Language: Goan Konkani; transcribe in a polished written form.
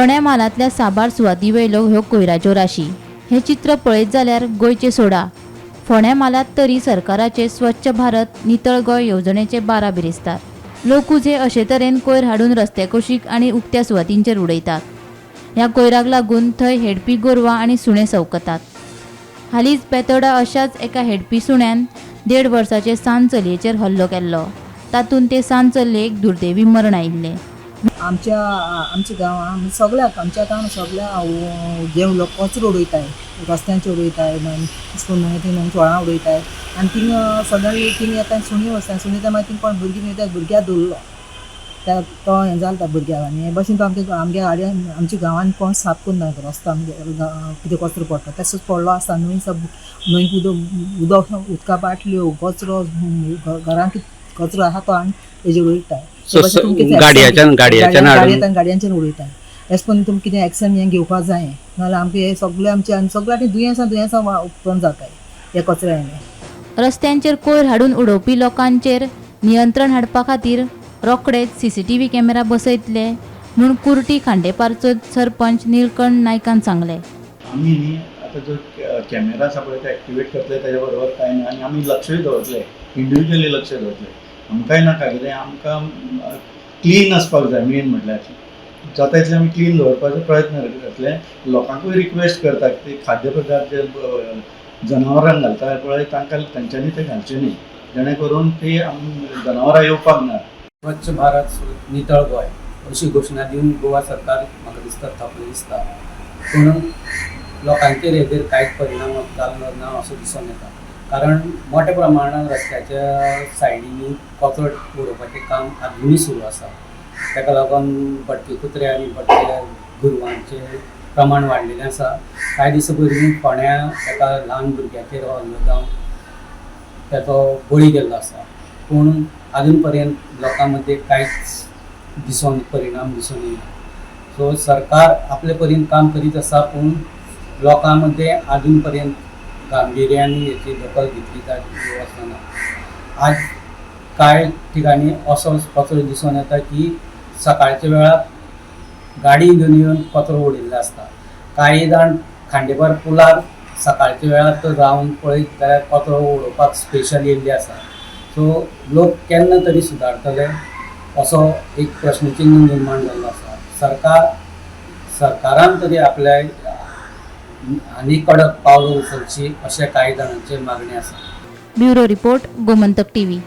फोंड्या म्हालांतल्या साबार सुवाती वयल्यो ह्यो कोयराच्यो राशी. हें चित्र पळयत जाल्यार गोंयचें सोडा, फोंड्या म्हालांत तरी सरकाराचे स्वच्छ भारत नितळ गोंय येवजणेचे 12 बिरेस्तार. लोकूच हे अशे तरेन कोयर हाडून रस्त्या कुशीक आनी उक्त्या सुवातींचेर उडयतात. ह्या कोयराक लागून थंय हेडपी गोरवां आनी सुणे सवकतात. हालींच बेतोडा अशाच एका हेडपी सुण्यान 1.5 वर्साचे सान चलयेचेर हल्लो केल्लो. तातूंत ते सान चलयेक दुर्दैवी मरण आयिल्लें. आमच्या आमच्या गांवांत सगळ्याक आमच्या गांवांत सगळ्या जे लोक कचरो उडयताय, रस्त्यांचेर उडयताय, न्हंय थंय चोळां उडयताय आनी थिंग सडनली थिंग येता सुणी वचता, सुणी येता मागीर थिंग कोण भुरगीं येता, भुरग्याक धरलो त्या तो हें जाता भुरग्याक. आनी हे भशेन तो आमच्या आमगे गाडयेन आमच्या गांवांत कोण साफ करना, रस्तो आमगे कितें कचरो पडटा तसोच पडलो आसता. न्हंय सब न्हंयक उदक उदक उदका बाटल्यो कचरो घरांत कचरो आसा तो हाडून तेजेर उडयता. गाडयेच्यान गाडयेच्यान गाडयांच्यान उडयता. एश करून तुमकां कितें एक्शन हें घेवपाक जाय, नाजाल्यार आमकां हे सगळें आमचें आनी सगळ्या दुयेंसां दुयेंसां उत्पन्न जाताय ह्या कचऱ्यान. रस्त्यांचेर कोयर हाडून उडोवपी लोकांचेर नियंत्रण हाडपा खातीर रोखडेच सीसीटीव्ही कॅमेरा बसयतले म्हूण कुर्टी खांडेपारचो सरपंच निलकंठ नायकान सांगलें. आमी न्ही आतां जो कॅमेरा आसा पळय ते एक्टिवेट करतले, ताच्या बरोबर कांय ना. आनी आमी लक्षूय दवरतले, इंडिविज्युअली लक्ष दवरतले. आमकांय नाका कितें, आमकां क्लीन आसपाक जाय. मेन म्हटल्यार जाता तितलें आमी क्लीन दवरपाचो प्रयत्न करतले. लोकांकूय रिक्वेस्ट करता की खाद्य पदार्थ जे जनावरांक घालता पळय तांकां तांच्यांनी ते घालचे न्ही, जेणे करून ती जनावरां येवपाक ना. स्वच्छ भारत नितळ गोंय अशी घोशणा दिवन गोवा सरकार म्हाका दिसता थकलें दिसता, पूण लोकांचेर हेजेर कांयच परिणाम जाल्लो ना असो दिसून येता. कारण मोठ्या प्रमाणान रस्त्याच्या सायडींनी कचरो उडोवपाचें काम आजुनूय सुरू आसा. ताका लागून भटके कुत्रे आनी भटके गोरवांचें प्रमाण वाडलेलें आसा. कांय दिसां पयलीं फोंड्या एका ल्हान भुरग्याचेर हल्लो जावन ताचो बळी गेल्लो आसा, पूण आजून पर्यंत लोकां मदीं कांयच दिसून परिणाम दिसून येना. सो सरकार आपले परीन काम करीत आसा, पूण लोकां मदीं आजून पर्यंत गांभिर्यान हेची दखल घेतली जायत वचना. आज कांय ठिकाणी असो कचरो दिसून येता की सकाळच्या वेळार गाडी घेवन येवन कचरो उडयल्लो आसता. कांय जाण खांडेपार पुलार सकाळच्या वेळार तो रावन पळयत जाल्यार कचरो उडोवपाक स्पेशल येयल्ले आसा. सो लोक केन्ना तरी सुदारतले असो एक प्रश्नचिन्ह निर्माण जाल्लो आसा. सरकारान तरी आपल्या आनी कडक पावलां उचलची अशें कांय जाणांची मागणी आसा. Bureau report, Gomantak TV.